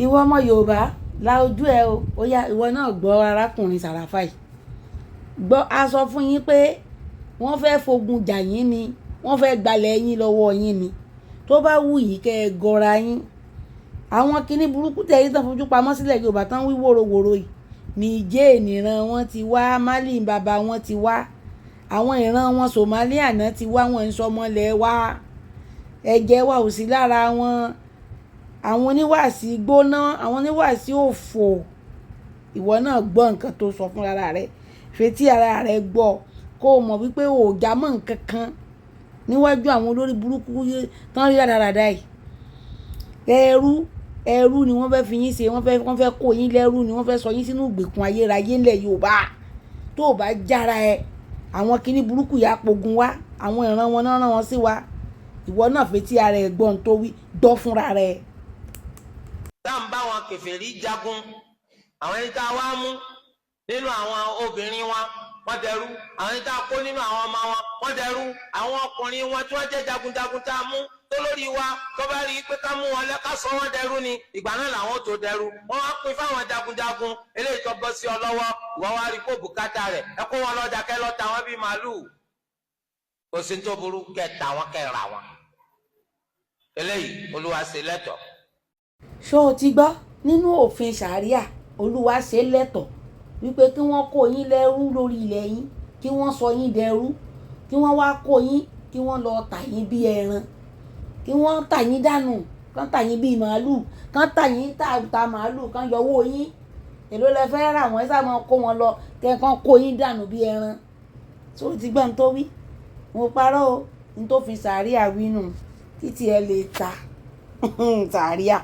Ìwọ ọmọ Yorùbá, la ojú ẹ o. Ó yá, ìwọ náà gbọ́ arákùnrin Sàràfà yìí. Gbọ́, a sọ fún yín pé wọ́n fẹ́ fogun jà yín ni, wọ́n fẹ́ gbalẹ̀ yín lọ́wọ́ yín ni. Tó bá wù yín kẹ́ ẹ gọra yín. Àwọn kinní burúkú tẹ̀ yín tán fojú pamọ́ sílẹ̀ Yorùbá tán wí wòrowòro yìí. Niger nìran wọn ti wá, Mali bàbá wọn ti wá. Àwọn ìran wọn Somalia náà ti wá, wọ́n ń sọmọlẹ̀ wá. Ẹ̀jẹ̀ wa ò sí lára wọn. Àwọn oníwàásí gbóná, àwọn oníwàásí òfò. Ìwọ náà gbọ́ nǹkan tó sọ fún ara rẹ. Fetí ara rẹ gbọ́ kó mọ̀ wípé o ò jámọ́ nǹkan kan níwájú àwọn olórí burúkú tán rí rádaràda yìí. Ẹrú, ẹrú ni wọ́n fẹ́ fi yín ṣe, wọ́n fẹ́ kó yín lẹ́rú ni, wọ́n fẹ́ sọ yín sínú ìgbèkùn ayérayé ńlẹ̀ Yorùbá. Tó ò bá jára ẹ, àwọn kinní burúkú yìí á pogun wá. Àwọn ìran wọn náà rán wọn sí wa. Ìwọ náà fetí ara ẹ gbọ́ ohun tó wí, gbọ́ fúnra rẹ. Tá à ń bá wọn kèfèrí jagun, àwọn ẹni tá a wá mú nínú àwọn obìnrin wọn, wọ́n dẹrú. Àwọn ẹni tá a kó nínú àwọn ọmọ wọn, wọ́n dẹrú. Àwọn ọkùnrin wọn tí wọ́n jẹ́ jagunjagun tá a mú, tó lórí wa tó bá rí i pé ká mú wọn lẹ, ká sọ wọn dẹrú ni, ìgbà náà làwọn tó dẹrú. Wọ́n wá pín fáwọn jagunjagun. Eléyìí tó bọ́ sí ọ lọ́wọ́, ìwọ wá rí kó bùkátà rẹ̀, ẹ kó wọn lọ́jà, kẹ́ lọ́ọ́ ta wọn bíi màálùú. Kò sí tó burú kẹ́ ta wọn, kẹ́ ra wọn. Eléyìí, Olúwa ṣe lẹ́tọ̀ọ́. Ṣó o ti gbọ́? Nínú òfin ṣàríà, Olúwa ṣe lẹ́tọ̀ọ́ wípé kí wọ́n kó yín lẹ́rú lórí ilẹ̀ yín, kí wọ́n sọ yín dẹrú, kí wọ́n wá kó yín, kí wọ́n lọ tà yín bí ẹran, kí wọ́n tà yín dànù, kán tà yín bí màálù, kán tà yín tà ta màálù, kán yọ owó yín. Èló lẹ fẹ́ rà wọ́n? Ẹ sáà máa kó wọn lọ, kẹ́ kán kó yín dànù bí ẹran. Ṣó o ti gbọ́ ohun tó wí? Mo parọ́ o? Ní tó fi ṣàríà wí nù, títí ẹ lè ta ṣàríà.